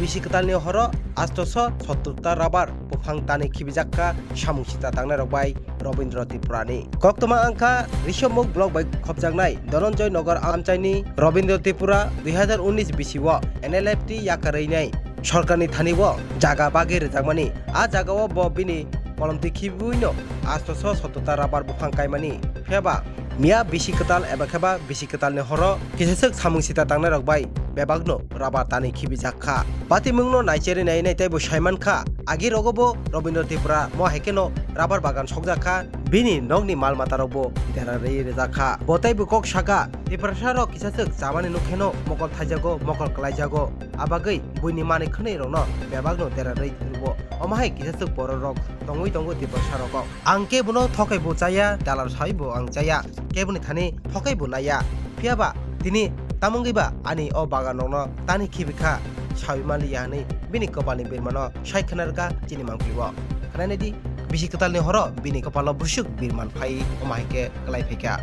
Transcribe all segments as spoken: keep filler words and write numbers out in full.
Bisi kwtalni horo astoso sottor ta rabar buphang tanwi khibijak kha samung sita tangnai rok bai Robindra Tripurani. Koktwma wngkha Rishabmukh block bai khopjaknai Dhananjay Nagar amchaini Robindra Tripura dui hazar unis bisi o N L F T yakarwi nai sorkarni thani o jaga bagwi rwjakmani. A jaga o bo bini kolomtwi khibiui no astoso sottor ta rabar buphang kaimani. Phiya ba miya bisi kwtal eba khe ba bisi kwtalni horo kisaswk samung sita tangnai rok bai bebak no rabar tanwi khibijak kha. Patimung no naicherwi nai nai tei bo saiman kha. Agi rogo bo Robindra Tripura mo hai khe no rabar bagan sokjak kha. Bini nokni mal mata rok bo dera rwi rijak kha. Bo tei bo kok saka Tiprasa rok kisaswk chamani nuk khe no mokol thaijago, mokol kwlaijago. Abagwi buini manwi khwnwi rok no bebak no dera rwi rwo. Omo hai kisaswk borok rok tongwi tongo Tiprasa rogo. Ang kebono thokai bo chaya, dalar sawi bo ang chaya, keboni thani thokai bo naiya. Phiya ba tini tamungwi ba ani o bagan rokno tani khibi kha sawi manliya hwnwi bini kopalni birmano sai khna rwkha chini mangpili o. Khna nai di, bisi kwtalni horo bini kopalo bwswk birman phai, omo hai khe kwlai phai kha.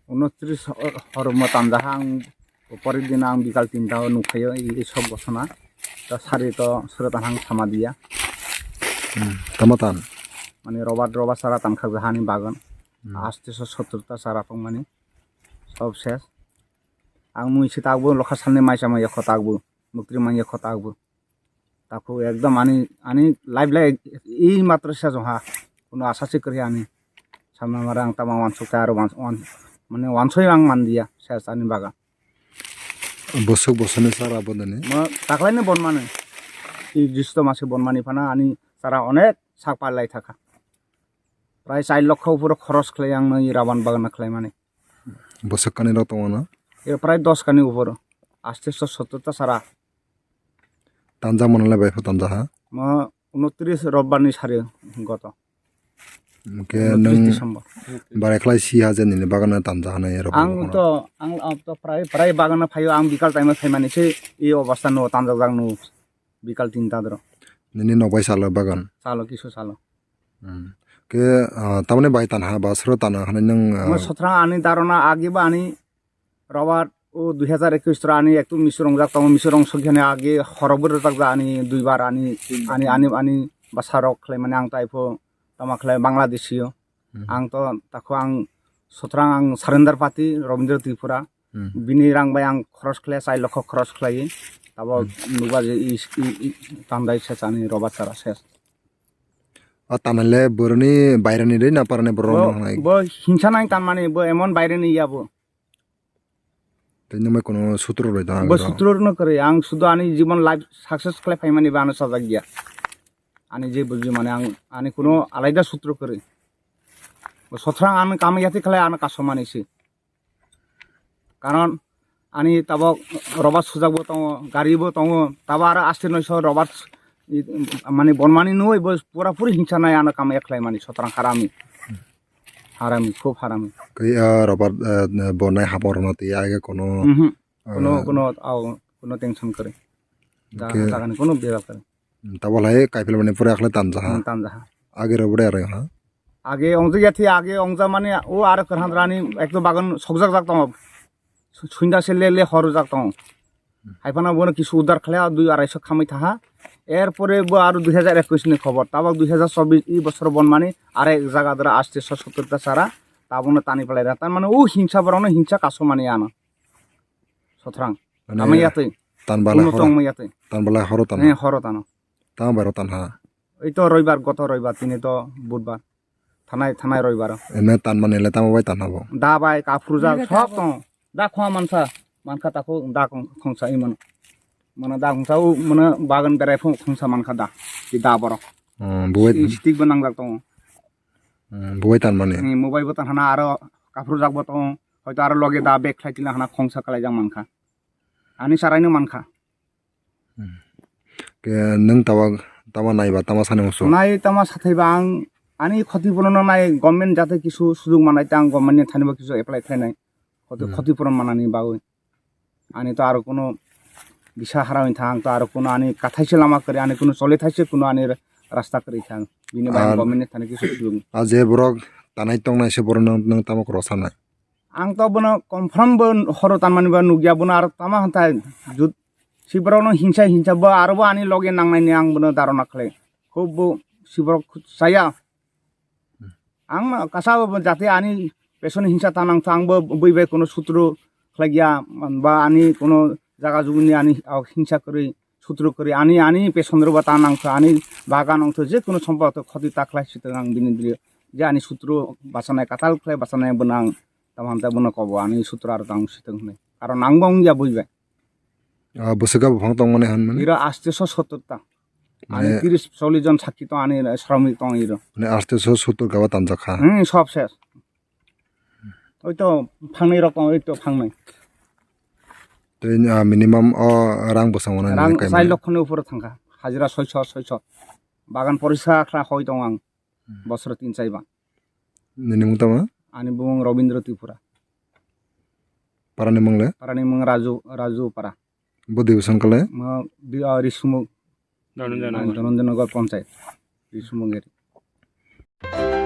Unotris hor mo tanjaha ang, pore din ang bikal tinta o nukhaio, i sok bosona. Ta sari to sura tanhang sama dia. Hmm, tamo tan? Mane robar, robar sara tankhak jahani bagan. Hmm. Aste so sottor ta sara tongmani. Sob ses. Ang mui si takbo lokha salni mai sama yakho takbo. Muktri man yakho takbo. Takhuk ekdom ani, ani life lai ei matro sejong ha. Kuno asa se kwrwi ani. Samna mara ang tama wansuk ta aro wans-, wan-, mane wansoi ang mandiya ses ani bagan. Bosok bosoni sara bodani. Mo taklaini bonmani. I jisto mase bonmani phana ani sara onek sak palai thaka. Prai char lokho upor khoros khlai ang no i raban bagan khlaimani. Bosok kani rok tongo na? E prai dos kani upor. Aste so sottor ta sara. Tanja manale bai pho tanja ha? Mo unotris robbar ni sari goto. Hwnkhe unotris nwng December. Barai khlai si ha je nini bagano tanja hanai rok Ang bono. To, ang, ang to prai, prai bagano phaio, ang bikal time o phaimani se i obostha no tanjak jak no bikal tinta doro. Nini nok bai salo bagan? Salo, kisu salo. Hmm. Ke, ah, tamoni bai tanha ba sro tana hanai nwng, ah, Mo sotrang ani darona agi ba ani Robert o dui hazar ekwis toro ani ektu misu rongjak tongo, misu rong sokjani agi horok bo rwjak ja ani duibar ani, ani, ani, ani bwsa rok khlai mani ang tai pho tama khlai Bangladeshi o. Hmm. Ang to takho ang sotrang ang surrender party Robindra Tripura. Hmm. Bini rang bai ang khoros khlai, char lokho khoros khlai. Tabo Hmm. nukba je i, i, i, tandai ses ani Robert sara ses. O tanale boroni bairani rei na parani borok Bo, no hanai? Bo hinsa nai tanmani, bo emon bairani ya bo. Tei nwng bai kuno sutro roi tong Bo aro. Sutro no kwrwi, ang sudo ani jibon life success khlai phaimani ba ano sajak ya. Ani je buji mane ang ani kuno alaida sutro kwrwi. Bo sotrang ano kami yati khlai ano kasomani si. Karon ani tabok robar sujak bo tongo, gari bo tongo, tabo aro aste noise robar i, mane bonmani nui bo pura puri hinsa nai ano kami khlai mani sotrang harami. Harami, khub harami. Kaya robar, eh, bonai habor no tei age kono, Mhm. Kono, eh, kono, au, kono tension kwrwi. Da, Hwnkhe tagani kono bebak kwrwi. Hmm, tabo lai kaipil mani pura khlai tanjaha. Hmm, tanjaha. Age robar aro ha? Age ongja yathi, age ongja mani o aro kwrhan rani ekto bagan sokjak jak tongo. Su-, sunda se le le hor jak tongo. Haiphano bono kisu udar khlai, dui arai so khamai thaha. Erpore bo aro dui hazar ekwis ni khobor. Tabok dui hazar chobbish i bosor bonmani are ek jaga dora aste so sottor ta sara. Tabono tani palai ra. Tar mane o hinsa borokno hinsa kaso mani ano. Sotrang. Mane Amai yatwi. Tan balai Uno horo. Tong mai yatwi. Tan balai horo tan. He, horo tano. Tamo bai ro tan ha. Oi to roibar, goto roibar, tini to budbar. Thanai, thanai roibar. Ene tan mani le tamo bai tan habo. Da bai, kaphru jak, Nile sob tamo. Tong. Da khwa mansa, mankha takhu, da khong-, khongsa i mano. Mano da khongsa, u, mano bagan berai phung khongsa mankha da. Di da borok. Hmm, buwai. Si-, stick bo nangjak tongo. Hmm, buwai tan mani. Hmm, mobile bo tan hana aro kaphru jak bo tongo. Hoito aro loge da bag khlai tila hana khongsa kalai jak mankha. Ani sarai no mankha. Hmm. Ke nwng tawa, tawa naiba, tama sani musu? Nai tama sathaiba ang ani khoti purono nai government jate kisu sujug manai ta ang government ni thani bo kisu apply khlainai. Khoti, Hmm. khoti puron manani bagwi. Ani to aro kuno bisa harami thang, to aro kuno ani kathaise lama kwrwi, ani kuno choli thaise kuno ani rasta kwrwi thang. Bini bagwi Ar- government ni thani kisu sujug. A je borok tanai tongnai se borok nwng, nwng tamo kwrwk sanai? Ang to bono confirm bo horo tanmani ba nukya, bono aro tama hantai jut Siborokno hingsa hingsa bo aro bo ani loge nangnaini ang bono dharona khlai. Khub bo siborok saya. Ang kasa bo jate ani pesoni hingsa ta nangtha, ang bo bui bai kono sutro khlaiya ba ani kono jaga juguni ani hingsa kwrwi sutro kwrwi ani ani pesonro ba ta nangtha, ani bagan ongtho je kono sompok khoti ta khlai sitwng ang bini dri je ani sutro bachanai katal khlai bachanai bono ang tamo hamta bono kobo ani sutro aro tang sitwng hwnwi. Karon ang bo wngya bui bai. Ah, bwswk gabha phang tongmani hwnmani? Iro aste so sottor ta. Ani mane tiris chollish jon sakki tong, ani sromik tong iro. Mane aste so sottor gabha tanjak kha. Hmm, sob ses. Oi to phangnai rok tong, oi to phangnai. Tei, ah, minimum o rang bwsang mano nini kaimani? Rang char lokho ni upor thangkha. Hajira soiso, soiso. Bagan porisa khla hoi tong ang. Hmm. Bosor tin chaiba. Nini mung tamo? Ani bumung Robindra Tripura. Parani mung le? Parani mung Raju, Raju Para. Bo division kale? Mo di, ah, Risumuk. Dhananjay Nagar. Dhananjay Nagar Panchayat. Risumuk area.